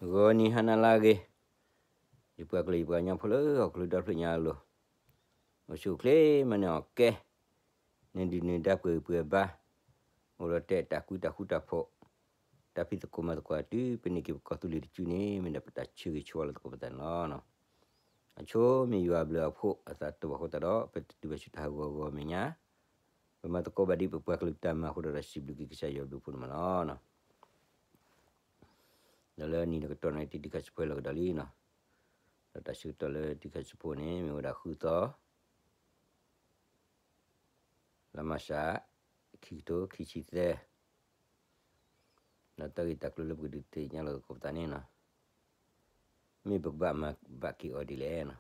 ဂီၤနံၤဟါနၤလၢအဂ့ၤ, ယပှၤကလုာ်ယပှၤကညီဖိလၢဟီၣ်ခိၣ်ဒီဖျၢၣ်ညါအလိၤ, အိၣ်ဆူၣ်အိၣ်ချ့မၤနၢၤအီၣ်ကဲ, နဒုၣ်နဒါပှဲၤဂံၢ်ပှဲၤဘါ, အိၣ်ဒီးတဲတၢ်ကူတၢ်ဃူတၢ်ဖိး, တၢ်ဖံးသကိးမၤသကိးတုၤပန့ၢ်က့ၤပကီၢ်သူလ့ၤတစုန့ၣ် မ့ၢ်ဒၣ်ပတၢ်ဆၢဂ့ၤဆၢဝါလၢသကိးပသးန့ၣ်လီၤ. အဆိမ့ၢ်ယွၤအဘျုးအဖှိၣ်အသးတအိၣ်ဘၣ်အဃိသတးဒီး ပတတုၤဘၣ်ဆူတၢ်ဟးဂီၤဂီၤမဲာ်ညါ, ပမၤသကိးဘၣ်ဒ်ပပှၤကလုာ်တၢ်မၤအဃိဒီး စံးဘျုးက့ၤကစၢ်ယွၤဘျုးဖှိၣ်န့ၣ်မးလီၤ. ဒီးလၢနံၤတကတီၢ်န့ၣ် တံၤတံၤခါဆူဖိဟဲလီၤကဒီးလံနီၤ, ဒီးတၢ်ဆၢကတီၢ်လၢတံၤခါဆူဖိန့ၣ် မ့ၢ်ဝဲဒၣ်ဃုသီ လါမၢ်ၡး ခံကထိခံဆံသၢ, ဒီးတၢ်ဂ့ၢ်တၢ်ကျိၤလၢပကဒုးသ့ၣ်ညါလိာ်သကိးပသးန့ၣ်နီၤ, မ့ၢ်ပကဘၣ်မၤဘၣ်က့ၤအီၤဒ်လဲၣ်နီၤ,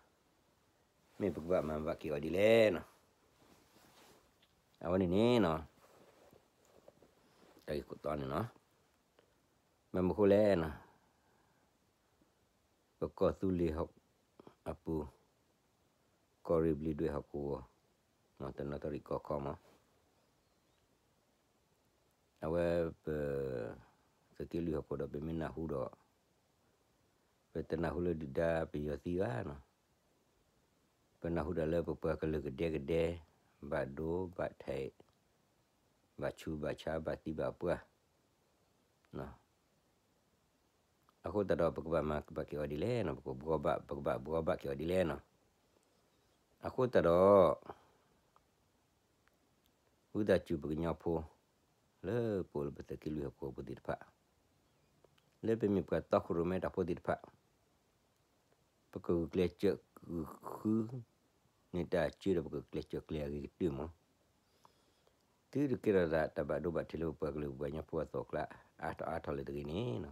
မ့ၢ်ပကဘၣ်မၤဘၣ်က့ၤအီၤဒ်လဲၣ်နီၤ, အဝဲန့ၣ်န့ၣ်နီၤ, တၢ်ဂ့ၢ်ခိၣ်တီန့ၣ်နီၤ, ဘၣ်မနုၤဃိလဲၣ်နီၤ, ပကီၢ်သူလ့ၤအပူၤ, ကီၢ်ရ့ၣ်ဘျံးဒွဲၣ်ဟီၣ်ကဝီၤ, တနီသရံၣ်ကီၢ်ခီမး, အဝဲပ သုးက့လွံၢ်ဟီၣ်ခိၣ်ဒီး ပမ့ၢ်နၢ်ဟူဒီး ပတနၢ်ဟူလၢဒုၣ်ဒါပယီၤသံဘၣ်နီၤ, ပနၢ်ဟူဒၣ်လၢပပှၤကလုာ်ကဒဲကဒဲ, ဘၣ်ဒိဘၣ်ထံး, ဘၣ်ဆူးဘၣ်ဆါ ဘၣ်သံဘၣ်ပှၢ်, အဃိသတးဒီး ပကဘၣ်မၤဘၣ်က့ၤအီၤဒ်လဲၣ်နီၤ, ပကဘှီဘၣ်, ပကဘၣ်ဘှီဘၣ်က့ၤအီၤဒ်လဲၣ်နီၤ, အဃိသတးဒီး ဝံသးစူၤပကညီဖိ လၢပအိၣ်လၢပသုးက့လွံၢ်ဟီၣ်ခိၣ်ဖိသ့ၣ်တဖၣ်, လၢပမ့ၢ်ပှၤတီခိၣ်ရိၣ်မဲတၢ်ဖိသ့ၣ်တဖၣ်, ပကဂုာ်ကျဲးစၢးဃု န့ၢ်တၢ်စၢဒီး ပကကျဲးစၢးကျဲအဂ့ၤကတၢၢ်မး, တုၤတကဲထီၣ်သးတၢ်ဘၣ်ဒိဘၣ်ထံးလၢပပှၤကလုာ်ပပှၤကညီဖိအသီၣ်အကျါ အါထီၣ်အါထီၣ်လၢတဂ့ၤန့ၣ်နီၤ,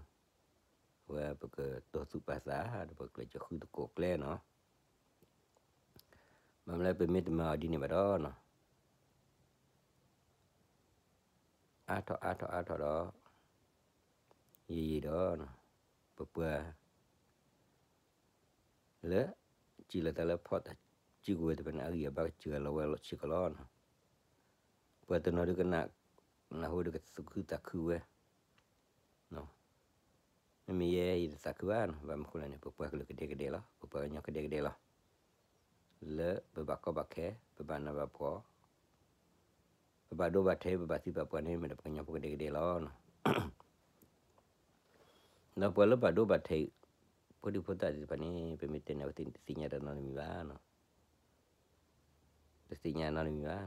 အဝဲပကတီၢ်သူၣ်ပာ်သး ဒီးပကကျဲးစၢးဃုသကိးကျဲနီၤ, ဘၣ်မနုၤလၢပမ့ၢ်တမၤအီၤဒ်န့ၣ်ဘၣ်ဒီးနီၤ, အါထီၣ်အါထီၣ်အါထီၣ်ဒီး ယံာ်ယံာ်ဒီး ပပှၤ လၢ စံးလီၤသးလၢဖီၣ်တၢ်စုကဝဲၤသ့ၣ်တဖၣ်န့ၣ် အဂံၢ်အဘါကစၢၤလီၤဝဲလီၤဆံးကီးလီၤ. ပှၤတနီၤဒုးကနၣ် နၢ်ဟူဒုးကသူၣ်ခုသးခုဝဲ, မ့မ့ၢ်ယဲယတသးခုဘၣ်နီၤ, ဘၣ်မနုၤဃိလဲၣ်န့ၣ် ပပှၤကလုာ်ကဒဲကဒဲလီၤ, ပပှၤကညီကဒဲကဒဲလီၤ. လၢပဘၣ်ကီဘၣ်ခဲ, ပဘၣ်နးဘၣ်ဖှီၣ်, ပဘၣ်ဒိဘၣ်ထံး, ပဘၣ်သံပာ်ပှၤန့ၣ် မ့ၢ်ဒီးပှၤကညီဖိကဒဲကဒဲလီၤ. ဒီးပှၤလၢဘၣ်ဒိဘၣ်ထံး ဖိဒံဖိသၣ်သ့ၣ်တဖၣ်န့ၣ် ပမ့ၢ်တဲန့ၣ် အဝဲသ့ၣ်န့ၣ် တသ့ၣ်ညါတၢ်နီတမံၤဘၣ်နီၤ, တသ့ၣ်ညါနီတမံၤဘၣ်နီၤ.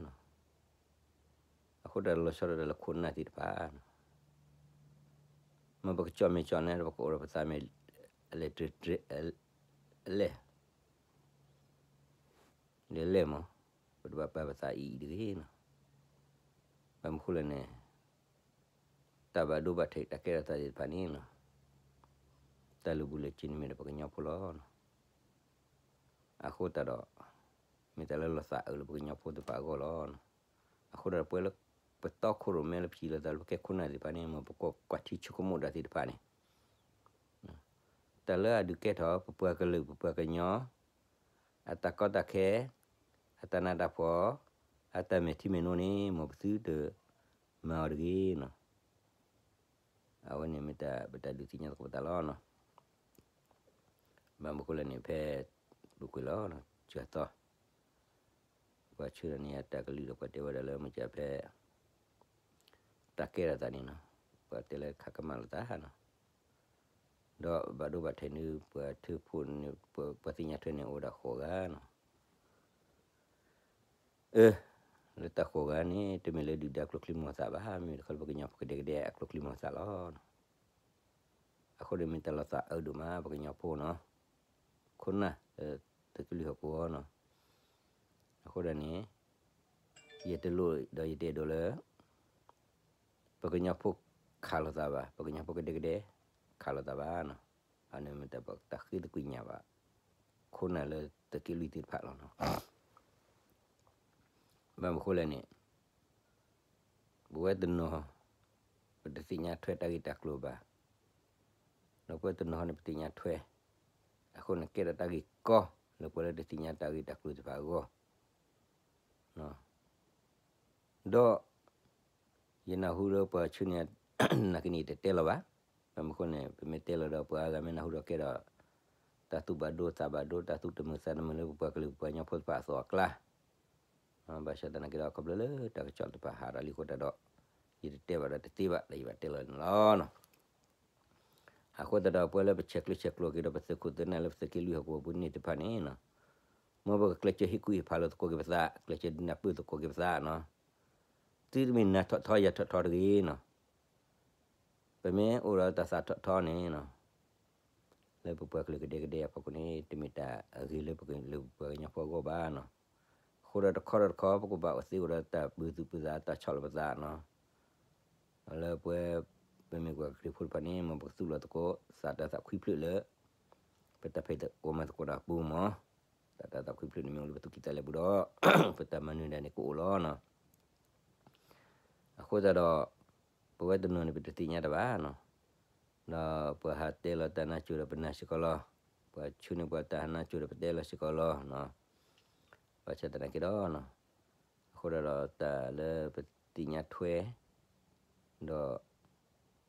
အဃိဒီးလီၤဆီဒၣ်တၢ်လၢခိၣ်နၢ်သ့ၣ်တဖၣ်နီၤ, မ်ပကကၠီၣ်မ့ၢ်ကၠီၣ်န့ၣ် ပကအိၣ်ဒီးပသးမ့ၢ် အလဲၣ်တြဲၤတြဲၤ အလဲၣ် လဲၤလဲၣ်မး, ပတဘၣ်ပာ်ပသးအံၤအံၤတဂ့ၤနီၤ. ဘၣ်မနုၤဃိလဲၣ်န့ၣ် တၢ်ဘၣ်ဒိဘၣ်ထံးတၢ်ကဲထီၣ်သးသ့ၣ်တဖၣ်န့ၣ်နီၤ, တၢ်လုၢ်ဘူးလုၢ်စ့န့ၣ်မ့ၢ်ဒီးပှၤကညီဖိလီၤ. အဃိသတးဒီး မ့ၢ်တၢ်လၢလီၤသးအုးလၢပှၤကညီဖိသ့ၣ်တဖၣ်အဂီၢ်လီၤ. အဃိဒီးပဝဲလၢပတီခိၣ်ရိၣ်မဲလၢပစံးလီၤသးလၢပကဲခိၣ်နၢ်သ့ၣ်တဖၣ်န့ၣ် မ်ပကကွၢ်ထံဆိကမိၣ်တၢ်သ့ၣ်တဖၣ်န့ၣ် တၢ်လၢအဒုးကဲထီၣ် ပပှၤကလုာ် ပပှၤကညီ အတၢ်ကီတၢ်ခဲ အတၢ်နးတၢ်ဖှီၣ် အတၢ်မဲာ်ထံမဲာ်နိန့ၣ် မ်ပသုတမၤအီၤတဂ့ၤနီၤ. အဝဲန့ၣ်မ့ၢ်တၢ်ပတၢ်ဒုးသ့ၣ်ညါသကိးပသးလီၤ. ဘၣ်မနုၤဃိလဲၣ်န့ၣ် ဖဲ ပူၤကွံာ်လီၤ စှၤသီ ပှၤဆှၢဒီးန့ၢ်ယၤတၢ်ကလုၢ်ဒီး ပှၤတဲဝဲဒၣ်လၢမ့ၢ်ကဖဲ တၢ်ကဲထီၣ်သးန့ၣ်နီၤ, ပှၤတဲလၢခးကမၣ်လိာ်သးနီၤ, ဒီးဘၣ်ဒိဘၣ်ထံးန့ၣ် ပှၤထၢဖှိၣ်န့ၣ် ပှၤသ့ၣ်ညါထွဲန့ၣ် အိၣ်ဝဲဒၣ်ဃိးဂၤနီၤ. အၢ လၢတၢ်ဃိးဂၤန့ၣ် တမ့ၢ်လၢဒုၣ်ဒါကျိချံမျိာ်သၣ်ဘၣ်, မ့ၢ်တခီလၢပှၤကညီဖိကဒဲကဒဲအကျိချံမျိာ်သၣ်လီၤ. အဃိန့ၣ်မ့ၢ်တၢ်လီၤသးအုးဒိၣ်မး ပှၤကညီဖိနီၤ, ခိၣ်နၢ် လၢသုးက့လွံၢ်ဟီၣ်ကဝီၤနီၤ. အဃိဒီးန့ၣ် ယတလိၣ်ဒီးယတအဲၣ်ဒိးလၢ ပှၤကညီဖိခးလိာ်သးဘၣ်, ပှၤကညီဖိကဒဲကဒဲ ခးလိာ်သးဘၣ်နီၤ. အန့ၣ်မ့ၢ်တၢ်ဃ့သကွံာ်ညါဘၣ် ခိၣ်နၢ်လၢသုးက့လွံၢ်သ့ၣ်တဖၣ်လီၤနီၤ. ဘၣ်မနုၤဃိလဲၣ်န့ၣ် ပဝဲတနီၤ ပတသ့ၣ်ညါထွဲတၢ်ဂ့ၢ်တၢ်ကျိၤဘၣ်, ဒီးပဝဲတနီၤန့ၣ် ပသ့ၣ်ညါထွဲ, အဃိန့ၣ် ကဲထီၣ်တၢ်ဂ့ၢ်ကီလၢပှၤလၢတသ့ၣ်ညါတၢ်ဂ့ၢ်တၢ်ကျိၤသ့ၣ်တဖၣ်အဂီၢ် ဒီး ယနၢ်ဟူလၢပှၤဆှၢန့ၢ် နာ်က့န့ၣ် တတဲလီၤဘၣ်. ဘၣ်မနုၤအဃိန့ၣ် ပမ့ၢ်တဲလီၤဒီးပှၤအါဂၤမ့ၢ်နၢ်ဟူဒီးကဲဒီး တၢ်သူၣ်ဘၣ်ဒိသးဘၣ်ဒိ တၢ်သူၣ်တမုာ်သးတမုာ်လၢပပှၤကလုာ်ပပှၤကညီဖိတဖၣ်အသိးအကျါ, ဘၣ်ဆၣ်သနာ်က့ဒီး ခီဖျိလၢတၢ်ကစီၣ်တဖၣ်ဟးထီၣ်လံအဃိသတးဒီး ယတတဲဘၣ်ဒီးတသ့ဘၣ်ဒီးယဘၣ်တဲလီၤန့ၣ်လီၤ. အဃိသတးဒီး ပဝဲလၢပဆဲးကျိးဆဲးကျိးက့ၤဒီးပသုးခိၣ်သုးနၢ်လၢပသုးက့လွံၢ်ဟီၣ်ကဝီၤပူၤန့ၣ်တဖၣ်န့ၣ်, မ်ပကကျဲးစၢးဟ့ၣ်ကူၣ်ဟ့ၣ်ဖးလိာ်သကိးက့ၤပသး, ကျဲးစၢးဒုးနၢ်ပၢၢ်သကိးက့ၤပသးနီၤ. သုတမ့ၢ်နၤထီၣ်ထီယၤထီၣ်ထီတဂ့ၤနီၤ. ပမ့ၢ်အိၣ်ဒီးတၢ်သးထီၣ်ထီန့ၣ်နီၤ လၢပပှၤကလုာ်ကဒဲကဒဲအဖီခိၣ်န့ၣ် တမ့ၢ်တၢ်အဂ့ၤလၢပကလုာ်ပပှၤကညီဖိအဂီၢ်ဘၣ်နီၤ. အဃိဒီးတခီဒီးတခီ ပကဘၣ်အိၣ်သ့အိၣ်ဒီးတၢ်ပၢၤသူၣ်ပၢၤသး တၢ်ဆီၣ်လီၤပသးနီၤ. လၢပဝဲ ပမ့ၢ်ပှၤခရံာ်ဖိတဖၣ်န့ၣ် မ်ပကသူၣ်လီၤသကိး သးတၢ်သးခွံဖျၢၣ်လၢ ပတၢ်ဖံးသကိးမၤသကိးတၢ်အပူၤမး, သးတၢ်သးခွံဖျၢၣ်န့ၣ်မ့ၢ်အိၣ်လၢပသူၣ်ကံၢ်သးလဲပူၤဒီး ပတၢ်မၤနၢၤဒၣ်န့ၣ်ကအိၣ်လီၤနီၤ. အဃိသတးဒီး ပဝဲတနီၤန့ၣ် ပတသ့ၣ်ညါတၢ်ဘၣ်နီၤ. ဒီးပှၤဟးတဲလီၤတၢ်နါစိၤဒီးပနၢ်စ့ၢ်ကီးလီၤ. ပှၤဆှၢန့ၢ်ပှၤတၢ်နါစိၤဒီးပတဲလီၤစ့ၢ်ကီးလီၤ. ဘၣ်ဆၣ်သနာ်က့ဒီး အဃိဒီးတၢ်လၢပသ့ၣ်ညါထွဲ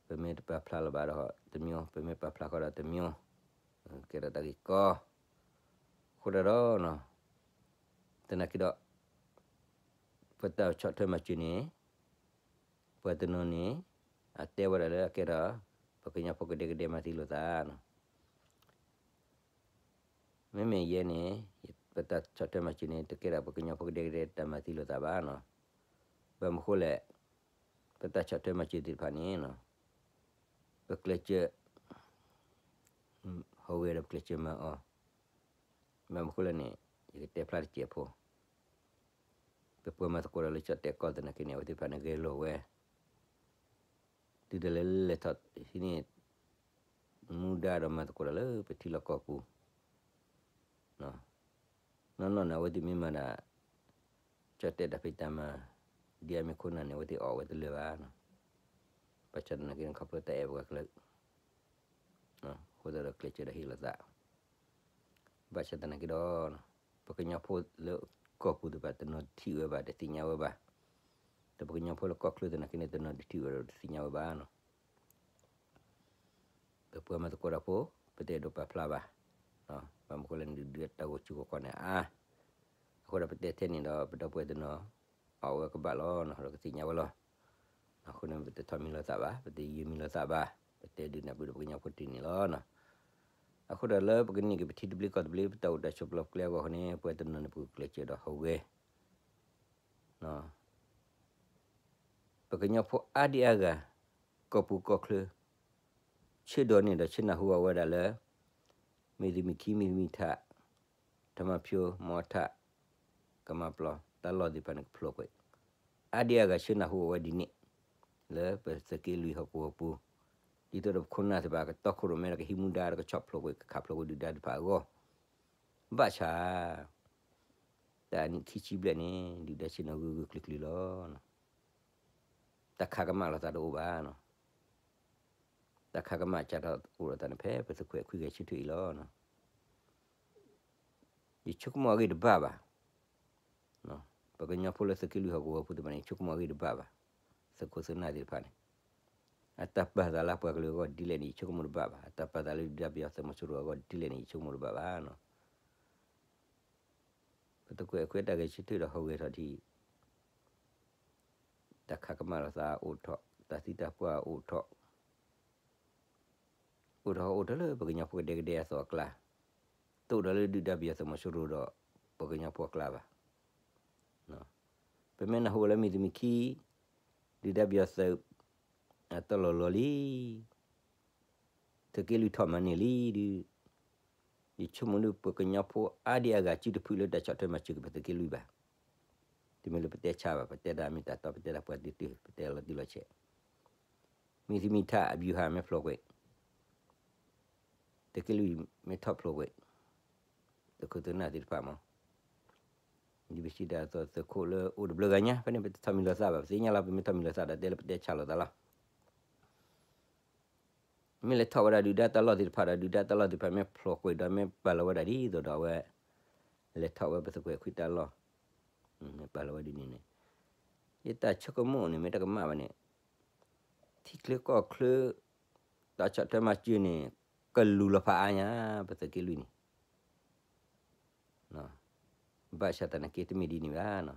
ဒီး ပမ့ၢ်တပာ်ဖျါလၢၤဘၣ်ဒီးတမံၤ, ပမ့ၢ်ပာ်ဖျါဃီဒီးတမံၤ, ကဲထီၣ်တၢ်ဂ့ၢ်ကီ. အဃိဒီး သနာ်က့ဒီး ပတၢ်ဆီၣ်ထွဲမၤစၢၤန့ၣ် ပှၤတနီၤန့ၣ် အတဲဝဲဒၣ်လၢအကဲဒီး ပကညီဖိကဒဲကဒဲမၤသံလိာ်သးနီၤ. မ့မ့ၢ်ယဲန့ၣ် ပတၢ်ဆီၣ်ထွဲမၤစၢၤန့ၣ် တကဲဒၣ်ပကညီဖိကဒဲကဒဲတၢ်မၤသံလိာ်သးဘၣ်နီၤ. ဘၣ်မနုၤအဃိလဲၣ်, ပတၢ်ဆီၣ်ထွဲမၤစၢၤသ့ၣ်တဖၣ်န့ၣ် ပကျဲးစၢး ဟီၣ်ဂဲၤဒီးပကျဲးစၢးမၤအီၤ, ဘၣ်မနုၤအဃိလဲၣ်န့ၣ် ယကတဲဖျါတစဲးဖိ, ပပှၤမၤသကိးတၢ်လၢကၠီၣ်တဲၣ်ကီၢ်သနာ်က့န့ၣ် အဝဲသ့ၣ်တဖၣ်န့ၣ်ဂဲၤလိာ်ဝဲ တုၤဒၣ်လဲာ်လဲၤထီၣ်ဟံးန့ၢ် မူဒါဒီးမၤသကိးတၢ်လၢပထံလီၢ်ကီၢ်ပူၤ, နီၢ်နီၢ်န့ၣ် အဝဲသ့ၣ်မ့ၢ်မၤဒၣ် ကၠီၣ်တဲၣ်တၢ်ဖံးတၢ်မၤ ဒ်အမ့ၢ်ခိၣ်နၢ်န့ၣ် အဝဲသ့ၣ်အီၣ်ဝဲတလၢာ်ဘၣ်နီၤ. ဘၣ်ဆၣ်သနာ်က့န့ၣ် ခီဖျိတၢ်အဲၣ်ပှၤကလုာ် အဃိသတးဒီးကျဲးစၢးဒီးဟ့ၣ်လိာ်သး, ဘၣ်ဆၣ်သနာ်က့ဒီး ပကညီဖိလၢကီၢ်ပူၤသ့ၣ်တဖၣ် တနီၤတထံၣ်ဝဲဘၣ် တသ့ၣ်ညါဝဲဘၣ်, ဒီးပကညီဖိလၢကီၢ်ချၢသနာ်က့န့ၣ် တနီၤတထံၣ်ဝဲဒီးတသ့ၣ်ညါဝဲဘၣ်နီၤ. ပပှၤမၤသကိးတၢ်ဖိ ပတအဲၣ်ဒိးပာ်ဖျါဘၣ်, ဘၣ်မနုၤအဃိလဲၣ်န့ၣ် ဒုၣ်ဒါတၢ်ဂီၤစုကီၢ်ခီန့ၣ်အါ, အဃိဒီးပတဲထဲန့ၣ်ဒီး ပဒီပုၢ်ဝဲၢ်တနီၤ အီၣ်ဝဲကဘၣ်လီၤနီၤ ဒီးကသ့ၣ်ညါဝဲလီၤ. အဃိန့ၣ် ပတထီၣ်မံၤလိာ်သးဘၣ်, ပတယုၢ်မံၤလိာ်သးဘၣ်, ပတဲဒုးနၢ်ပၢၢ်ဒီးပကညီဖိတ့ၢ်န့ၣ်လီၤ. အဃိဒီးလၢပကန့ၢ်က့ၤပထံသဘျ့ကီၢ်သဘျ့ ပတၢ်အိၣ်တၢ်ဆိးပျီပကျဲအဂီၢ်ဃီန့ၣ် ပဝဲတနီၤန့ၣ် ပကကျဲးစၢးဒီးဟီၣ်ဂဲၤ ပကညီဖိအါဒံအါဂၤ ကီၢ်ပူၤကီၢ်ချၢ ဆၢဒိးန့ၢ်ဒီးဆၢနၢ်ဟူအီၤဝဲဒၣ်လၢ မ့ၢ်သမံၤခံ မ့ၢ်သမံၤထး ထမၢ်ဖၠိ မီထး ကမၣ်ပျီ တၢ်လီၢ်သ့ၣ်တဖၣ်န့ၣ်ကဖျိးကွံာ်, အါဒံအါဂၤဆၢနၢ်ဟူအီၤဝဲဒ်န့ၣ် လၢပသုးက့လွံၢ်ဟီၣ်ကဝီၤပူၤ, ဒ်သိးဒီးပခိၣ်နၢ်သ့ၣ်တဖၣ် ကတီခိၣ်ရိၣ်မဲဒီးကဟံးမူဒါဒီးကဆီၣ်ဖျိးကွံာ် ကခးဖျိးကွံာ်ဒုၣ်ဒါသ့ၣ်တဖၣ်အဂီၢ်, ဘၣ်ဆၣ် တၢ်အနံၣ်ခံဆံဘျဲၣ်န့ၣ် ဒုၣ်ဒါဆ့ၣ်နီၤဂၢၢ်ဂၢၢ်ကျၢၤကျၢၤလီၤ. တၢ်ခးကမၣ်လိာ်သးတအိၣ်ဘၣ်နီၤ. တၢ်ခးကမၣ်စးထီၣ်အိၣ်ဒီးတၢ်န့ၣ် ဖဲပသုးခိၣ်အဲၣ်ခွံဂဲၤဆၢထၢၣ်အံၤလီၤ. ယဆိကမိၣ်အဂ့ၢ်တဘၣ်ဘၣ်. ပကညီဖိလၢသုးက့လွံၢ်ဟီၣ်ကဝီၤဖိသ့ၣ်တဖၣ်န့ၣ် ယဆိကမိၣ်အဂ့ၢ်တဘၣ်ဘၣ်. သုးခိၣ်သုးနၢ်သ့ၣ်တဖၣ်န့ၣ် အတၢ်ပာ်သးလၢပှၤကလုာ်အဂီၢ်ဒ်လဲၣ်န့ၣ် ယဆိကမိၣ်တဘၣ်ဘၣ်. အတၢ်ပာ်သးလၢဒုၣ်ဒါပယီၤသုးမီၤစိရိၤအဂီၢ်ဒ်လဲၣ်န့ၣ် ယဆိကမိၣ်တဘၣ်ဘၣ်နီၤ. ပသုးခိၣ်အဲၣ်ခွံတၢ်ဂဲၤဆၢထၢၣ်ဒီးဟီၣ်ဂဲၤထီၣ်ဒံး တၢ်ခးကမၣ်လိာ်သးအိၣ်ထီၣ်, တၢ်သံတၢ်ပှၢ်အိၣ်ထီၣ်, အိၣ်ထီၣ်အိၣ်ထီၣ်လၢပကညီဖိကဒဲကဒဲအသိးအကျါ, တအိၣ်ဒီးလၢဒုၣ်ဒါပယီၤသုးမီၤစိရိၤဒီးပကညီဖိအကျါဘၣ်. ပမ့ၢ်နၢ်ဟူလၢမ့ၢ်သမံၤခံ ဒုၣ်ဒါပယီၤသုး အတၢ်လီၢ်လီၤလံ သုးက့လွံၢ်ထီၣ်မၤန့ၢ်လံဒုး, ယဆိကမိၣ်ဒုးပကညီဖိအါဒံအါဂၤစုတဖုလၢတၢ်ဆီၣ်ထွဲမၤစၢၤက့ၤပသုးက့လွံၢ်ဘၣ်. တမ့ၢ်လၢပတဲဆါဘၣ်, ပတဲတၢ်မ့ၢ်တၢ်တီ ပတဲတၢ်ပှၤတံၢ်တၢ်, ပတဲလီၤတံၢ်လီၤဆဲး, မ့ၢ်သမံၤထး အဗျူဟာမ့ၢ်ဖျိးကွံာ် သုးက့လွံၢ်မ့ၢ်ထီၣ်ဖျိးကွံာ် သုးခိၣ်သုးနၢ်သ့ၣ်တဖၣ်မး, ဒ်ပစံးတၢ်အသိး သုးခိၣ်လၢအိၣ်တဘျုးဂၤညါ ဖဲန့ၣ်ပတထီၣ်မံၤလီၤသးဘၣ်, ပသ့ၣ်ညါလီၤ ပမ့ၢ်ထီၣ်မံၤလီၤသးဒီး တဲလၢပတဲဆါလိာ်သးလီၤ. မ့ၢ်လဲၤထီၣ်ဝဲဒၣ်ဒုၣ်ဒါတၢ်လီၢ်သ့ၣ်တဖၣ်ဒီး ဒုၣ်ဒါတၢ်လီၢ်သ့ၣ်တဖၣ်မ့ၢ်ဖျိးကွံာ်ဒီး မ့ၢ်ပာ်လီၤဝဲဒၣ်ဒ်သိးဒီး အဝဲလဲၤထီၣ်ဝဲပသုးခိၣ်အဲၣ်ခွံတၢ်လီၢ်, မ့ၢ်ပာ်လီၤဝဲဒ်န့ၣ်န့ၣ်, ယတၢ်ဆိကမိၣ်န့ၣ် မ့ၢ်တကမၣ်ဘၣ်န့ၣ်, ထံချၢကီၢ်ချၢ တၢ် အဆီၣ်ထွဲမၤစၢၤန့ၣ် ကလူၤလီၤဖးအါညါ ပသုးက့လွံၢ်န့ၣ် ဘၣ်ဆၣ်သနာ်က့တမ့ၢ်ဒ်န့ၣ်ဘၣ်နီ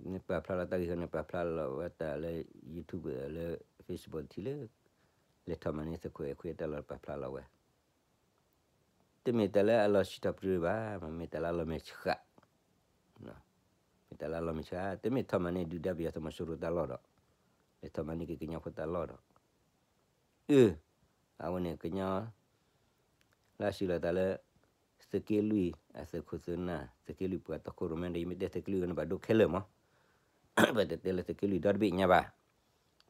ၤ. နပာ်ဖျါလီၤတၢ်ဂ့ၢ်ဃီန့ၣ် ပာ်ဖျါလီၤဝဲတၢ်လၢ YouTube လၢ Facebook တထံၣ်လၢ လဲၤထီၣ်မၤန့ၢ်သုးခိၣ်အဲၣ်ခွံအတၢ်လီၢ်ပာ်ဖျါလီၤဝဲ တမ့ၢ်တၢ်လၢအလီၤစံးထီၣ်ပတြၢၤဘၣ်, မ့ၢ်တၢ်လၢအလီၤမဲာ်ဆှး, မ့ၢ်တၢ်လၢအလီၤမဲာ်ဆှး, တမ့ၢ်ထီၣ်မၤန့ၢ်ဒုၣ်ဒါပယီၤသုးမီၤစိရိၤတၢ်လီၢ်ဒီး လဲၤထီၣ်မၤန့ၢ်က့ၤကညီဖိတၢ်လီၢ်ဒီး အၢ အဝဲန့ၣ်ကညီ လၢအစံးလီၤသးလၢ သုးက့လွံၢ်အသုးခိၣ်သုးနၢ် သုးက့လွံၢ်ပှၤတီခိၣ်ရိၣ်မဲဒီး ယမ့ၢ်တဲသုးက့လွံၢ်န့ၣ်ဘၣ်ဒိခဲလၢာ်မး, ပတတဲလၢသုးက့လွံၢ်ဒီတဘ့ၣ်ညါဘၣ်,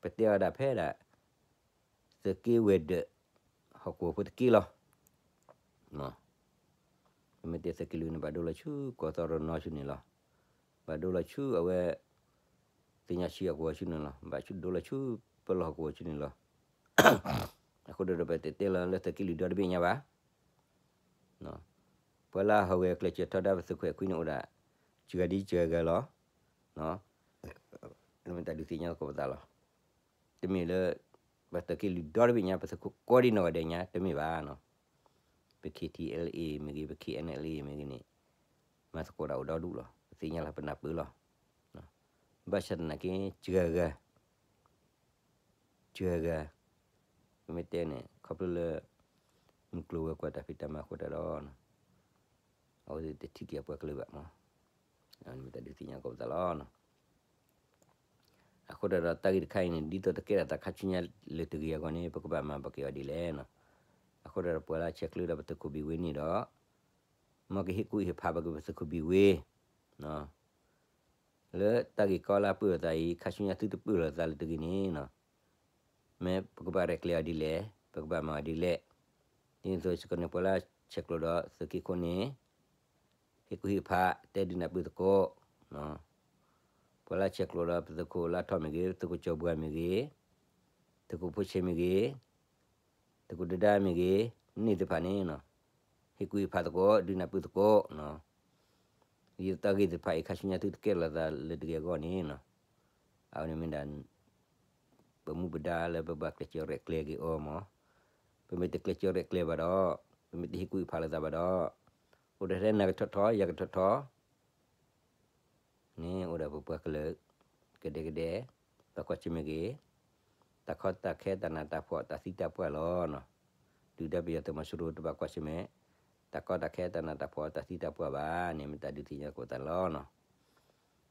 ပတဲအီၤဒၣ်ဖဲဒၣ် သုးက့ဝဲၤဒၢး ဟီၣ်ကဝီၤဖိတက့ၢ်လီၤ. ပမ့ၢ်တဲသုးက့လွံၢ်န့ၣ် ဘၣ်ဒိလီၤဆူကီၢ်သီရနီဆူန့ၣ်လီၤ. ဘၣ်ဒိလီၤဆူအဝဲ သ့ၣ်ညါဆံးအကဝီၤဆူန့ၣ်လီၤ. ဘၣ်ဆူဒိလီၤဆူပလီၢ်ဟီၣ်ကဝီၤဆူန့ၣ်လီၤ. အဃိဒီးပတတဲလီၤလၢသုးက့လွံၢ်ဒီတဘ့ၣ်ညါဘၣ်. ပှၤလၢအဟူးဂဲၤကျဲးစၢးထီဒါပသုးခိၣ်အဲၣ်ခွံန့ၣ်အိၣ်ဒၣ် စှၤဒ်စှၤဂၤလီၤ. မ့ၢ်တၢ်ဒုးသ့ၣ်ညါသကိးပသးလီၤ. တမ့ၢ်လၢ ပသုးက့လွံၢ်ဒီတဘ့ၣ်ညါ ပသုးခိၣ်ကိးဒံနီၢ်ဂၤဒဲးညါ တမ့ၢ်ဘၣ်နီၤ. ပ KTLA မ့ၢ်ဂ့ၤ ပ KNLA မ့ၢ်ဂ့ၤန့ၣ် မၤသကိးတၢ်အိၣ်ဒီဒူၣ်လီၤ. ပသ့ၣ်ညါလၢပနၢ်ပၢၢ်လီၤ. ဘၣ်ဆၣ်သနာ်က့ စှၤဂၤ စှၤဂၤ ပမ့ၢ်တဲန့ၣ် ခီဖျိလၢ မုၢ်ကျိၤဝဲၤကွာ်တၢ်ဖံးတၢ်မၤအဃိတၢ်ဒီး အဝဲသ့ၣ်တထံၣ်က့ၤအပှၤကလုာ်ဘၣ်မး, မ့ၢ်တၢ်ဒုးသ့ၣ်ညါသကိးပသးလီၤ. အဃိတၢ်ဒီးတၢ်ဂ့ၢ်တခါအံၤန့ၣ် ဒ်သိးတကဲထီၣ်သးခါဆူညါလၢတဂ့ၤအဂီၢ်န့ၣ် ပကဘၣ်မၤဘၣ်က့ၤအီၤဒ်လဲၣ်နီၤ. အဃိတၢ်ဒီးပှၤလၢဆဲးကျိးဒီးပသုးခိၣ်ဘံၣ်ဝ့န့ၣ်ဒီး မ်ကဟ့ၣ်ကူၣ်ဟ့ၣ်ဖးဘၣ်က့ၤပသုးခိၣ်ဘံၣ်ဝ့ လၢတၢ်ဂ့ၢ်ကီလၢအပၢၢ်လိာ်သးအံၤ ခါဆူညါသုတပၢၢ်လိာ်သးလၢတဂ့ၤန့ၣ်နီၤ, မ့ၢ်ပကဘၣ်ရဲၣ်ကျဲၤအီၤဒ်လဲၣ်, ပကဘၣ်မၤအီၤဒ်လဲၣ်. ဒ်သိးစ့ၢ်ကီးန့ၣ် ပှၤလၢဆဲးကျိးဒီးသုးက့ခိၣ်န့ၣ် ဟ့ၣ်ကူၣ်ဟ့ၣ်ဖး တဲဒုးနၢ်ပၢၢ်သကိး, ပှၤလၢဆဲးကျိးဒီးပသုးခိၣ်လါထီၣ်မ့ၢ်ဂ့ၤ, သုးခိၣ်ကၠီၤဘှါမ့ၢ်ဂ့ၤ, သုးခိၣ်ဖိဆဲးမ့ၢ်ဂ့ၤ, သုးခိၣ်ဒဒါမ့ၢ်ဂ့ၤ, န့ၣ်သ့ၣ်တဖၣ်န့ၣ် ဟ့ၣ်ကူၣ်ဟ့ၣ်ဖးသကိး ဒုးနၢ်ပၢၢ်သကိး, ဒ်တၢ်ဂ့ၢ်သ့ၣ်တဖၣ်အံၤ ခါဆူညါသုတကဲထီၣ်လိာ်သးလၢတဂ့ၤအဂီၢ်န့ၣ် အဝဲန့ၣ်မ့ၢ်ဒၣ် ပမူပဒါလၢပဘၣ်ကျဲးစၢးရဲၣ်ကျဲၤက့ၤအီၤမး, ပမ့ၢ်တကျဲးစၢးရဲၣ်ကျဲၤဘၣ်ဒီး ပမ့ၢ်တဟ့ၣ်ကူၣ်ဟ့ၣ်ဖးလိာ်သးဘၣ်ဒီး အိၣ်ဒီးထဲနၤကထီၣ်ထီ ယၤကထီၣ်ထီ န့ၣ်အိၣ်ဒီးပပှၤကလုာ် ကဒဲကဒဲ ဘၣ်ကွၢ်ဆၢၣ်မဲာ်က့ၤ တၢ်ကီတၢ်ခဲတၢ်နးတၢ်ဖှီၣ်တၢ်သံတၢ်ပှၢ်လီၤ. ဒုၣ်ဒါပယီၤသုးမီၤစိရိၤတဘၣ်ကွၢ်ဆၢၣ်မဲာ် တၢ်ကီတၢ်ခဲတၢ်နးတၢ်ဖှီၣ်တၢ်သံတၢ်ပှၢ်ဘၣ်န့ၣ် မ့ၢ်တၢ်ဒုးသ့ၣ်ညါသကိးသးလီၤ.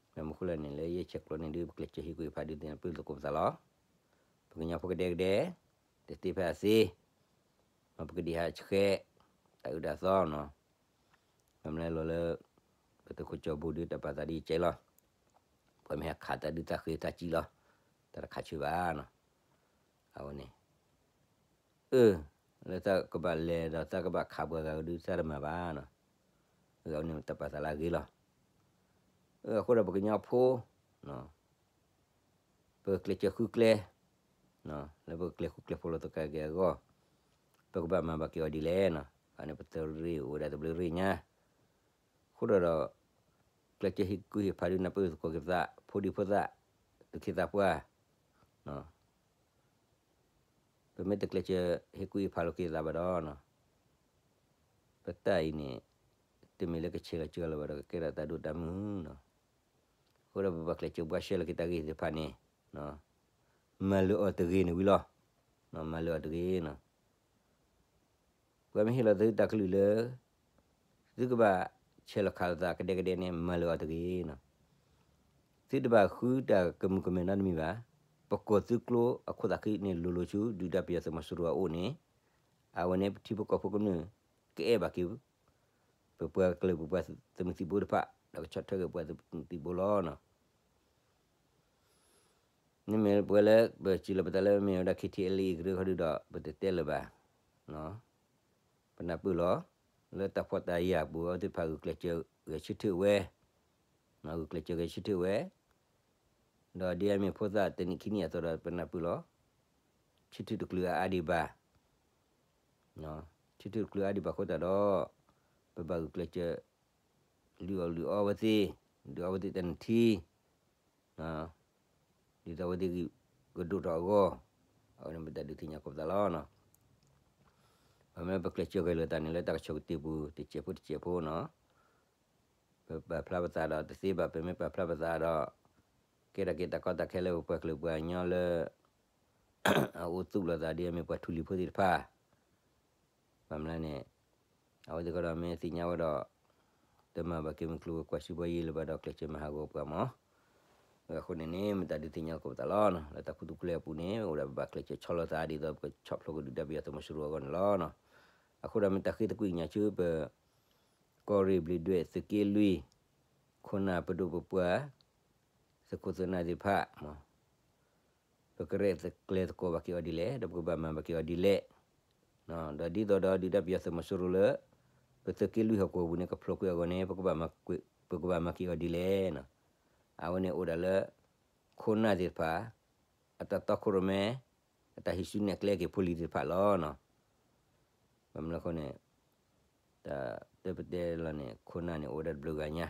မ့ၢ်မနုၤဃိလဲၣ်န့ၣ် လၢယဆဲးကျိးန့ၣ်ဒုး ပကျဲးစၢးဟ့ၣ်ကူၣ်ဟ့ၣ်ဖးဒုးသ့ၣ်ညါပၢၢ်သကိးပသးလီၤ. ပကညီဖိကဒဲကဒဲ တသ့ဖဲအသ့ မ်ပကဒံးဟးဆှဲး တၢ်အၢတၢ်သီနီၤ. မ့ၢ်မနုၤလဲၣ်လီၤလၢ ပသုးခိၣ်ကၠီၤဘှါဒုးတၢ်ပာ်သးဒ်အံၤကဲလီၤ. ပှၤမ့ၢ်ဟဲခးတၢ်ဒုးတၢ်ဃ့တၢ်စံၣ်လီၤ. တၢ်တခးဆၢဘၣ်နီၤ. အဝဲန့ၣ် အၢ လၢတၢ်ကဘၣ်လဲၤဒီးတၢ်ကဘၣ်ခးပှၤဂၤဒုးတၢ်တမၤဘၣ်နီၤ. အဝဲန့ၣ်တၢ်ပာ်သးလၢအဂ့ၤလီၤ. အဃိဒီးပကညီဖိ ပကျဲးစၢးဃုကျဲ လၢပကကျဲးဃူကျဲးဖိးလိာ်သကိးက့ၤအဂီၢ် ပကဘၣ်မၤဘၣ်က့ၤအီၤဒ်လဲၣ်နီၤ. အန့ၣ်ပသုးရ့ၣ်အိၣ်ဝဲဒၣ်တဘျုးရ့ၣ်ညါ အဃိဒီး ကျဲးစၢးဟ့ၣ်ကူၣ်ဟ့ၣ်ဖးဒုးနၢ်ပၢၢ်သကိးက့ၤပသး ဖိဒံဖိသၣ် သူၣ်က့သးပှၢ် ပမ့ၢ်တကျဲးစၢးဟ့ၣ်ကူၣ်ဟ့ၣ်ဖးလိာ်က့ၤသးဘၣ်ဒီး ပတၢ်အံၤန့ၣ် တမ့ၢ်လၢကဆဲးလီၤစၢၤလၢၤဘၣ်ဒီးကကဲထီၣ်တၢ်ဒိၣ်တၢ်မုၢ်နီၤ. အဃိဒီးပဘၣ်ကျဲးစၢးဘှါရှဲလီၤက့ၤတၢ်ဂ့ၢ်သ့ၣ်တဖၣ်န့ၣ် မၤလၢာ်အီၤတဂ့ၤန့ၣ်ဝံၤလီၤ. မၤလၢာ်အီၤတဂ့ၤနီၤ. ပှၤမ့ၢ်ဟ့ၣ်လီၤသုတၢ်ကလုၢ်လၢ သုကဘၣ်ဆဲးလီၤခးလိာ်သးကဒဲကဒဲန့ၣ် မၤလၢာ်အီၤတဂ့ၤနီၤ. သုတဘၣ်ဃုတၢ်ကမုာ်ကမဲာ်နီတမံၤဘၣ်. ပကီၢ်သုကျိအခိၣ်သးခုန့ၣ် လိၤလိၤဆူ ဒုၣ်ဒါပယီၤသုးမီၤစိရိၤအအိၣ်န့ၣ် အဝဲန့ၣ်ပထံဖိကီၢ်ဖိကမျၢၢ် ကအဲၣ်ဘၣ်က့ၤ ပပှၤကလုာ်ပပှၤသုးမုၢ်သံၣ်ဘိတဖၣ် ဒီးကဆီၣ်ထွဲက့ၤပှၤသုးမုၢ်သံၣ်ဘိလီၤနီၤ. မ့မ့ၢ်ပဝဲလၢပစံးလီၤပသးလၢမ့ၢ်ဝဲဒၣ် KTLA ကရၢခီဒုဒီး ပတတဲလၢၤဘၣ်. ပနၢ်ပၢၢ်လီၤ လၢတၢ်ဖှီၣ်တၢ်ယာ်ပူၤ အဝဲသ့ၣ်တဖၣ်ဂုာ်ကျဲးစၢးဂဲၤဆၢထၢၣ်ဝဲ, ဂုာ်ကျဲးစၢးဂဲၤဆၢထၢၣ်ဝဲ, ဒီးဒ်အမ့ၢ်ဖိသၣ်တနံၣ်ခံနံၣ်အသိးဒီး ပနၢ်ပၢၢ်လီၤ ဆၢထၢၣ်တချုးအါဒံးဘၣ် ဆၢထၢၣ်တချုးအါဒံးဘၣ်အဃိသတးဒီး ပဘၣ်ဂုာ်ကျဲးစၢး လုၢ်အီၣ်လုၢ်အီအဝဲသ့ၣ်, ဒုးအီအဝဲသ့ၣ်တနံၣ်ထံ, ဒ်သိးအဝဲသ့ၣ်ဂံၢ်ကဒိၣ်ထီၣ်အဂီၢ်, အဝဲန့ၣ်မ့ၢ်တၢ်ဒုးသ့ၣ်ညါကိးပသးလီၤနီၤ. ပမ့ၢ်ပကျဲးစၢးဂဲၤလိာ်သးန့ၣ်လၢတၢ်ကဆိၣ်ကတ့ၢ်ပူၤ တစဲးဖိတစဲးဖိနီၤ, ပပာ်ဖျါပသးဒီးတသ့ဘၣ်, ပမ့ၢ်ပာ်ဖျါပသးဒီး ကဲထီၣ်က့ၤတၢ်ကီတၢ်ခဲလၢပပှၤကလုာ်ပှၤကညီလၢ အအိၣ်သူၣ်လိာ်သးဒ်အမ့ၢ်ပှၤထူလံၤဖိသ့ၣ်တဖၣ် ဘၣ်မနုၤလဲၣ်န့ၣ် အဝဲသ့ၣ်ကဒီးမ့ၢ်သ့ၣ်ညါဝဲဒီး တမၤဘၣ်က့ၤမုၢ်ကျိၤဝဲၤကွာ်စံးဘီယံၤလၢၤဘၣ်ဒီးကျဲးစၢးမၤဟးဂီၤပှၤမး. အဃိန့ၣ်န့ၣ် မ့ၢ်တၢ်ဒုးသ့ၣ်ညါကိးပသးလီၤနီၤ. လၢတၢ်ခူသူၣ်ကျဲအပူၤန့ၣ် အိၣ်ဒၣ်ပဘၣ်ကျဲးစၢးဆီၣ်လီၤသးဒ်သိးပကဆီၣ်ဖျိးကဒုၣ်ဒါပယီၤသုးမီၤစိရိၤအဂီၢ်န့ၣ်လီၤနီၤ. အဃိဒီးမ့ၢ်တၢ်ဃ့သကွံာ်ကညးဆူပ ကီၢ်ရ့ၣ်ဘျံးဒွဲၣ်သုးက့လွံၢ် ခိၣ်နၢ်ပဒိၣ်ပပှၢ် သုးခိၣ်သုးနၢ်သ့ၣ်တဖၣ် ပကရဲၣ်ကျဲၤသကိးဘၣ်က့ၤအီၤဒ်လဲၣ်, ဒီးပကဘၣ်မၤဘၣ်က့ၤအီၤဒ်လဲၣ်, ဒီးဒ်သိးဒီးဒုၣ်ဒါပယီၤသုးမီၤစိရိၤလၢ ပသုးက့လွံၢ်ဟီၣ်ကဝီၤပူၤန့ၣ် ကဖျိးကွံာ်အဂီၢ်န့ၣ် ပကဘၣ်မၤက့ၤအီၤဒ်လဲၣ်နီၤ. အဝဲန့ၣ်အိၣ်ဒၣ်လၢ ခိၣ်နၢ်သ့ၣ်တဖၣ် အတၢ်တီခိၣ်ရိၣ်မဲ အတၢ်ဟံးစုနဲၣ်ကျဲက့ၤဖိလံၤသ့ၣ်တဖၣ်လီၤနီၤ. ဘၣ်မနုၤအဃိန့ၣ် တၢ်တပတဲလီၤန့ၣ် ခိၣ်နၢ်န့ၣ်အိၣ်ဝဲဒၣ်တဘျုးဂၤညါ,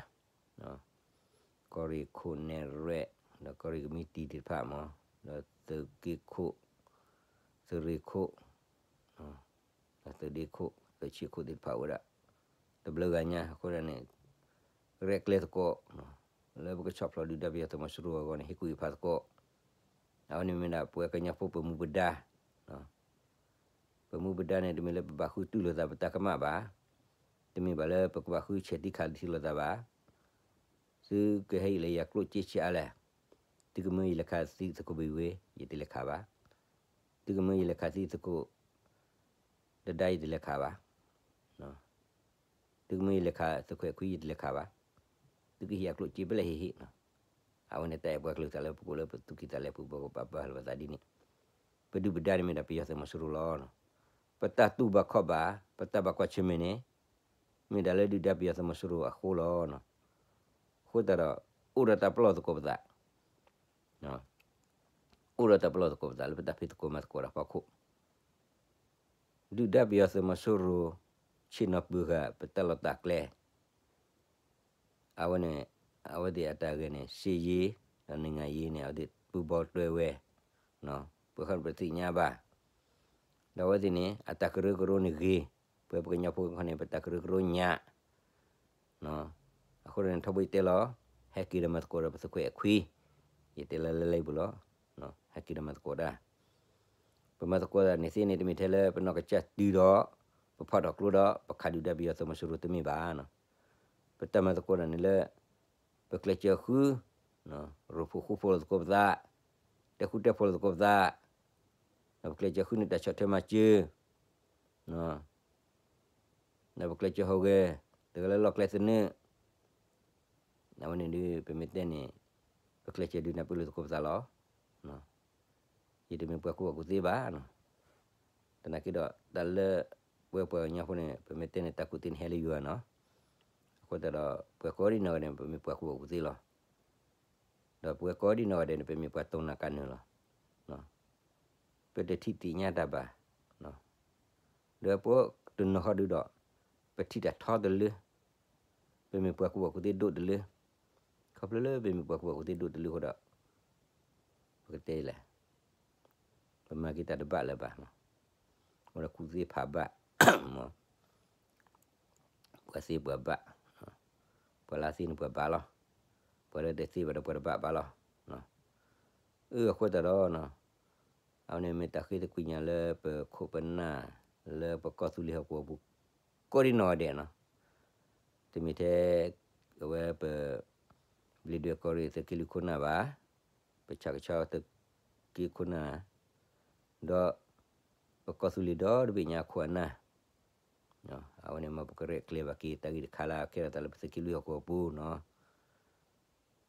ကီၢ်ရ့ၣ်ခိၣ်နဲၣ်ရွဲၣ် ဒီးကီၢ်ရ့ၣ်ကမံးတံာ်သ့ၣ်တဖၣ်မး, ဒီးသုးက့ခိၣ်, သုးရ့ၣ်ခိၣ်, ဒီးသုးဒ့ခိၣ် သုးဆံးခိၣ်သ့ၣ်တဖၣ်အိၣ်ဝဲဒၣ် တဘျုးဂၤညါ. အဃိန့ၣ် ရဲၣ်ကျဲၤသကိး လၢပကဆီၣ်ဖျိးဒုၣ်ဒါပယီၤသုးမီၤစိရိၤအဂီၢ်န့ၣ် ဟ့ၣ်ကူၣ်ဟ့ၣ်ဖးသကိး. အဝဲန့ၣ်မ့ၢ်ဒၣ်ပဝဲကညီဖိပမူပဒါ ပမူပဒါန့ၣ် တမ့ၢ်လၢပဘၣ်ဃုတုၤလိာ်သးပတၢ်ကမၣ်ဘၣ်, တမ့ၢ်ဘၣ်လၢပကဘၣ်ဃုဆဲးသံခးသံလိာ်သးဘၣ်. သုကဟဲအံၤလၢယၤကျိၣ်စ့ဆံးအါလဲၣ်, သုကမၢယလဲၤခးသံသုးခိၣ်ဘံၣ်ဝ့ ယတလဲၤခးဘၣ်, သုကမၢယလဲၤခးသံသုးခိၣ် တဒါ ယတလဲၤခးဘၣ်, သုကမၢယလဲၤခးသုးခိၣ်အဲၣ်ခွံ ယတလဲၤခးဘၣ်, သုကဟ့ၣ်အကျိၣ်စ့ဖဲလဲၣ်ဟ့ၣ်ဟ့ၣ်နီၤ. အဝဲန့ၣ်တၢ်အဲၣ်ပှၤကလုာ်သးလၢပကိးလၢပသူၣ်ကံၢ်သးလဲပူၤ ပကပာ်ပာ်လၢပသးဒ်န့ၣ်, ပဒုၣ်ပဒါန့ၣ်မ့ၢ်ဒၣ်ပယီၤသုးမီၤစိရိၤလီၤ. ပတၢ်တူၢ်ဘၣ်ခီၣ်ဘၣ် ပတၢ်ဘၣ်ကွၢ်ဆၢၣ်မဲာ်န့ၣ် မ့ၢ်ဒၣ်လၢဒုၣ်ဒါပယီၤသုးမီၤစိရိၤအဃိလီၤ. အဃိသတးဒီး အိၣ်ဒီးတၢ်ပလီၢ်သကိးပသး, အိၣ်ဒီးတၢ်ပလီၢ်သကိးပသးလၢပတၢ်ဖံးသကိးမၤသကိးတၢ်ဖီခိၣ် ဒုၣ်ဒါပယီၤသုးမီၤစိရိၤ ဆ့ၣ်နီၤပၢၤဃာ်ပတၢ်လီၢ်တၢ်ကျဲ, အဝဲန့ၣ် အဝဲသ့ၣ်အတၢ်ဂဲၤန့ၣ် စစ်ရေး ဒီး နိုင်ငံရေး န့ၣ် အဝဲသ့ၣ်ပူၤဘီတွဲဝဲ, ပှၤဃီန့ၣ်ပသ့ၣ်ညါဘၣ်, ဒီးအဝဲသ့ၣ်န့ၣ် အတၢ်ကရၢကရိန့ၣ်ဂ့ၤ, ပဝဲပကညီဖိခီန့ၣ် ပတၢ်ကရၢကရိညါ အဃိန့ၣ် ထီဘိယတဲလီၤ, ဟဲက့ၤဒီးမၤသကိးဒီးပသုးခိၣ်အဲၣ်ခွံ, ယတဲလီၤလၢလၢပူၤလီၤ, ဟဲက့ၤဒီးမၤသကိးဒၣ်, ပမၤသကိးဒၣ်န့ၣ်သ့န့ၣ် တမ့ၢ်ထဲလၢပနီၢ်ကစၢ်တုၤဒီး ပဖီၣ်ထီၣ်ကျိဒီး ပခးဒုၣ်ဒါပယီၤသုးမီၤစိရိၤတမ့ၢ်ဘၣ်နီၤ, ပတၢ်မၤသကိးဒၣ်န့ၣ်လၢ ပကျဲးစၢးဃု ရိၣ်ဖှိၣ်ဃူဖိးလိာ်သကိးပသး, တဲဃူတဲဖိးလိာ်သကိးပသး, ဒီးပကျဲးစၢးဃုန့ၢ်တၢ်ဆီၣ်ထွဲမၤစၢၤ ဒီးပကျဲးစၢးဟူးဂဲၤ တဂၤလၢလီၢ်ကျဲသနၢၣ်, အဝဲန့ၣ်ဒီး ပမ့ၢ်တဲန့ၣ် ပကျဲးစၢးဒုးနၢ်ပၢၢ်လိာ်သကိးပသးလီၤ. ယတမ့ၢ်ပှၤကူၣ်ဘၣ်ကူၣ်သ့ဘၣ်နီၤ, သနာ်က့ဒီး တၢ်လၢ ပဝဲပှၤကညီဖိန့ၣ် ပမ့ၢ်တဲန့ၣ် တၢ်ကူၣ်သ့န့ၣ်ဟဲလၢယွၤနီၤ, အဃိသတးဒီး ပှၤကိးဒံနီၢ်ဂၤဒဲးန့ၣ် ပမ့ၢ်ပှၤကူၣ်ဘၣ်ကူၣ်သ့လီၤ. ဒီးပှၤကိးဒံနီၢ်ဂၤဒဲးန့ၣ် ပမ့ၢ်ပှၤတိၢ်နၤကနၢၤလီၤ. ပတထံၣ်သ့ၣ်ညါတၢ်ဘၣ်, ဒီးပတနီၤဃီဒုဒီး ပထံၣ်တၢ်ထီတလၢ, ပမ့ၢ်ပှၤကူၣ်ဘၣ်ကူၣ်သ့ဒိၣ်တလၢ, ခီဖျိလၢပမ့ၢ်ပှၤကူၣ်ဘၣ်ကူၣ်သ့ဒိၣ်တလၢအဃိဒီး ပကတဲလဲၣ်, ပမၤက့ၤတၢ်တဘၣ်လၢၤဘၣ်, အိၣ်ဒီးကူၣ်သ့ဖးဘၣ်, မ့ၢ် ပှၤသ့ပှၤဘၣ်, ပှၤလၢသ့န့ၣ်ပှၤဘၣ်လီၤ, ပှၤလၢတသ့ဘၣ်ဒီးပှၤတဘၣ်ဘၣ်လီၤ. အၢ အဃိသတးဒီး အဝဲန့ၣ်မ့ၢ်တၢ်ဃ့သကွံာ်ညါလၢပခိၣ်ပနၢ် လၢပကီၢ်သူလ့ၤဟီၣ်ကဝီၤပူၤ ကိးဒံနီၢ်ဂၤဒဲးနီၤ, တမ့ၢ်ထဲ အဝဲပ ဘျံးဒွဲၣ်ကီၢ်ရ့ၣ်သုးက့လွံၢ်ခိၣ်နၢ်ဘၣ်, ပဆၣ်ကဆီသုးက့ခိၣ်နၢ်, ဒီး ပကီၢ်သူလ့ၤဒီတဘ့ၣ်ညါခိၣ်အနၢ်, အဝဲန့ၣ်မ်ပကရဲၣ်ကျဲၤဘၣ်က့ၤတၢ်ဂ့ၢ်တခါလၢအကဲထီၣ်သးလၢပသုးက့လွံၢ်ဟီၣ်ကဝီၤပူၤနီ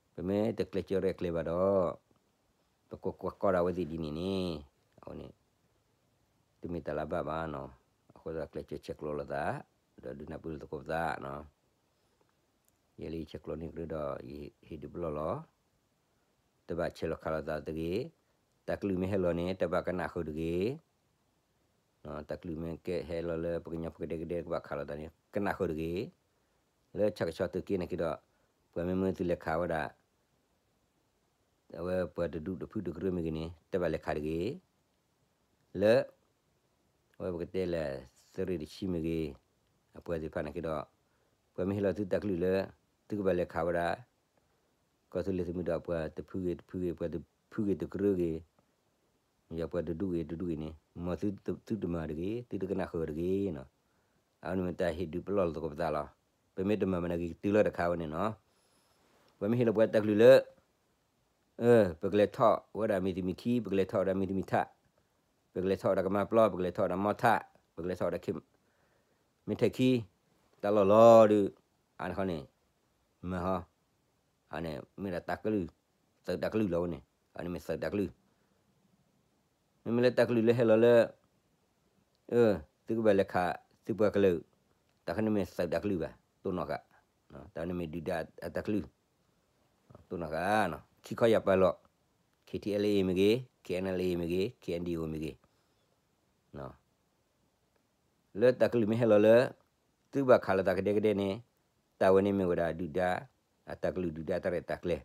ၤ, ပမ့ၢ်တကျဲးစၢးရဲၣ်ကျဲၤဘၣ်ဒီး ပကကွၢ်ကီဒၣ်ဝဲသ့ၣ်ဒ်န့ၣ်န့ၣ်, အဝဲန့ၣ် တမ့ၢ်တၢ်လၢဘၣ်ဘၣ်နီၤ, အဃိသတးကျဲးစၢးဆဲးကျိးလိာ်သး, ဒီးဒုးနၢ်ပၢၢ်လိာ်သကိးပသးနီၤ, ယဲလၢယဆဲးကျိးန့ၢ်ကရၢဒီး ယဟ့ၣ်ဒုးပလီၢ်လီၤ, တဘၣ်ဆဲးလီၤခးလိာ်သးတဂ့ၤ, တၢ်ကလုၢ်မ့ၢ်ဟဲလီၤန့ၣ် တဘၣ်ကနၣ်ဃုာ်တဂ့ၤ တၢ်ကလုၢ်မ့ၢ်ကဲဟဲလီၤလၢပကညီဖိကဒဲကဒဲကဘၣ်ခးလိာ်သးန့ၣ် ကနၣ်ဃုာ်တဂ့ၤ, လၢဆၣ်ကဆီသုးက့န့ၣ်က့ၤဒီး ပှၤမ့ၢ်မၢသုလဲၤခးဝဲဒၣ် အဝဲပှၤတဒူၣ်တဖုတကရၢမ့ၢ်ဂ့ၤန့ၣ် တဘၣ်လဲၤခးတဂ့ၤ, လၢ အဝဲပကတဲလၢ သုးရ့ၣ်တဆံမ့ၢ်ဂ့ၤ, အပှၤသ့ၣ်တဖၣ်န့ၣ်က့ဒီး, ပှၤမ့ၢ်ဟ့ၣ်လီၤသုတၢ်ကလုၢ်လၢ သုကဘၣ်လဲၤခးဝဲဒၣ် ကီၢ်သူလ့ၤသုးမုၢ်ဒိၣ် ပှၤတဖုဂ့ၤတဖုဂ့ၤ, ပှၤတဖုဂ့ၤတကရၢဂ့ၤ, ယပှၤတဒူၣ်ဂ့ၤတဒူၣ်ဂ့ၤန့ၣ် မ်သုတမၤတဂ့ၤ, သုတကနၣ်ဃုာ်တဂ့ၤနီၤ. အဝဲန့ၣ်မ့ၢ်တၢ်ဟ့ၣ်ဒုးပလီၢ်လီၤသကိးပသးလီၤ. ပမ့ၢ်တမၤမနုၤဂ့ၤ ကတုၤလီၤတခါဝဲန့ၣ်နီၤ. ပှၤမ့ၢ်ဟ့ၣ်လီၤပှၤတၢ်ကလုၢ်လၢ ပကလဲၤထီၣ်ဝဲဒၣ်မ့ၢ်တမံၤခံ, ပကလဲၤထီၣ်ဝဲဒၣ်မ့ၢ်တမံၤထး, ပကလဲၤထီၣ်ဝဲဒၣ်ကမါပျီ, ပကလဲၤထီၣ်ဝဲဒၣ်မီထး, ပကလဲၤထီၣ်ဝဲဒၣ် မ့ၢ်ထဲခံ, တၢ်လီၢ်လီၤဒီး, အန့ၣ်ခီန့ၣ်, မၤဟီ, အန့ၣ်မ့ၢ်ဒၣ်တၢ်ကလုၢ်, သုးတၢ်ကလုၢ်လီၤဝဲန့ၣ်, အန့ၣ်မ့ၢ်သုးတၢ်ကလုၢ်. မ့မ့ၢ်လၢတၢ်ကလုၢ်လၢဟဲလီၤလၢ သုကဘၣ်လဲၤခး သုပှၤကလုာ်, တၢ်ခီန့ၣ်မ့ၢ်သုးတၢ်ကလုၢ်ဘၣ်, တိၢ်နီၣ်ဃာ်, တၢ်န့ၣ်မ့ၢ်ဒုၣ်ဒါအတၢ်ကလုၢ်, တိၢ်နီၣ်ဃာ်, ခံခီယၢ်ပၤလီၢ်, K T L A မ့ၢ်ဂ့ၤ, K N L A မ့ၢ်ဂ့ၤ, K N D O မ့ၢ်ဂ့ၤ လၢတၢ်ကလုၢ်မ့ၢ်ဟဲလီၤလၢ သုဘၣ်ခးလိာ်သးကဒဲကဒဲန့ၣ်, တၢ်ဝဲန့ၣ်မ့ၢ်ဝဲဒၣ်ဒုၣ်ဒါ အတၢ်ကလုၢ်ဒုၣ်ဒါတၢ်ရဲၣ်တၢ်ကျဲၤ,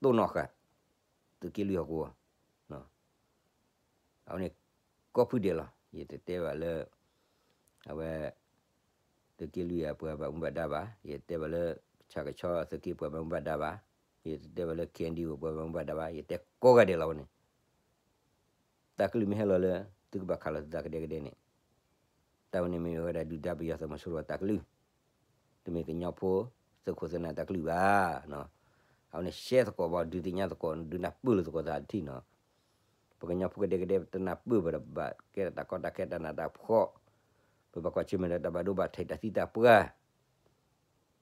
တိၢ်နီၣ်ဃာ်, သုးက့လွံၢ်ဟီၣ်ကဝီၤ, အဝဲန့ၣ် ကိးဖုဒဲးလီၤ. ယတတဲဘၣ်လၢ အဝဲ သုးက့လွံၢ်အပှၤဘၣ်မူဘၣ်ဒါဘၣ်, ယတဲဘၣ်လၢ ဆၣ်ကဆီသုးက့ပှၤဘၣ်မူဘၣ်ဒါဘၣ်, ယတတဲဘၣ်လၢ K N D O ပှၤဘၣ်မူဘၣ်ဒါဘၣ်, ယတဲကိးဂၤဒဲးလီၤဝဲန့ၣ် တၢ်ကလုၢ်မ့ၢ်ဟဲလီၤလၢ သုကဘၣ်ခးလိာ်သးကဒဲကဒဲန့ၣ်, တၢ်ဝဲန့ၣ်မ့ၢ်ဝဲဒၣ်ဒုၣ်ဒါပယီၤသုးမီၤစိရိၤအတၢ်ကလုၢ်, တမ့ၢ်ကညီဖိ သုးခိၣ်သုးနၢ်တၢ်ကလုၢ်ဘၣ်. အဝဲန့ၣ်ရှဲသကိးဘၣ် ဒုးသ့ၣ်ညါသကိး ဒုးနၢ်ပၢၢ်လိာ်သကိးသးတထံၣ်နီၤ. ပကညီဖိကဒဲကဒဲ ပတနၢ်ပၢၢ်ဘၣ်ဒီး ဘၣ်ကဲတၢ်ကီတၢ်ခဲတၢ်နးတၢ်ဖှီၣ်, ပဘၣ်ကွၢ်ဆၢၣ်မဲာ်ဒီးတၢ်ဘၣ်ဒိဘၣ်ထံးတၢ်သံတၢ်ပှၢ်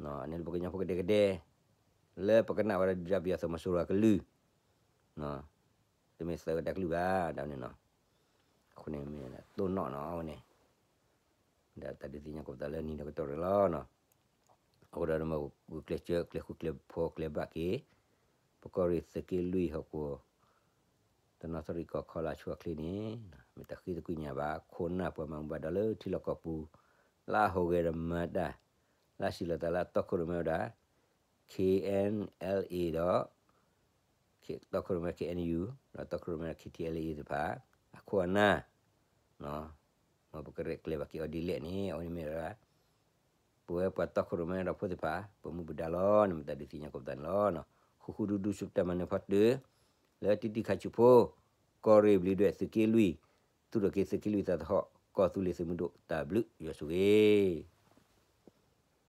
န့ၣ်လၢပကညီဖိကဒဲကဒဲ, လၢပကနၣ်ဝဲဒၣ်ဒုၣ်ဒါပယီၤသုးမီၤစိရိၤအကလုၢ်, တမ့ၢ်သုးဝဲတၢ်ကလုၢ်ဘၣ် ဒ်န့ၣ်နီၤ. အဃိန့ၣ်မ့ၢ်တိၢ်နီၣ်နီၤဝဲန့ၣ်, ဒီးတၢ်ဒုးသ့ၣ်ညါကိးပသးလၢနံၤဒီးကတီၢ်ရ့ၣ်လီၤနီၤ. အဃိဒီးမ့ၢ်ဂုာ်ကျဲးစၢး ကျဲးဃူကျဲးဖိးကျဲးဘၣ်က့ၤ ပကီၢ်ရ့ၣ်သုးက့လွံၢ်ဟီၣ်ကဝီၤ တနီသရံၣ်ကီၢ်ခီလၢအဆိအချ့န့ၣ်, မ့ၢ်တၢ်ဃ့သကွံာ်ညါဘၣ် ခိၣ်နၢ်ပှၤမၤမူဘၣ်ဒါလၢထံလီၢ်ကီၢ်ပူၤ လၢအဟူးဂဲၤဒီးမၤတၢ်, လၢအစံၣ်လီၤသးလၢအတီခိၣ်ရိၣ်မဲဝဲဒၣ် K N L A ဒီး တီခိၣ်ရိၣ်မဲ K N U ဒီးတီခိၣ်ရိၣ်မဲ K T L A သ့ၣ်တဖၣ် အခိၣ်အနၢ် မ်ပကရဲၣ်ကျဲၤဘၣ်က့ၤအီၤဒ်လဲၣ်န့ၣ် အဝဲန့ၣ်မ့ၢ်ဝဲဒၣ် ပဝဲပှၤတီခိၣ်ရိၣ်မဲဒီးဖိသ့ၣ်တဖၣ် ပမူပဒါလီၤန့ၣ် မ့ၢ်တၢ်ဒုးသ့ၣ်ညါကိးပသးန့ၣ်လီၤ. ဃူဃူဒူဒူဆူတၢ်မၤနၢၤဖီတၢၣ် လၢတံၤတံၤခါဆူဖိ ကီၢ်ရ့ၣ်ဘျုးဒွဲၣ်သုးက့လွံၢ် သူၣ်ထီၣ်က့ၤသုးက့လွံၢ်သးသဟီၣ် ကီၢ်သူလ့ၤသုးမုၢ်ဒိၣ်တၢ်ဘျုးယွၤဆိၣ်ဂ့ၤ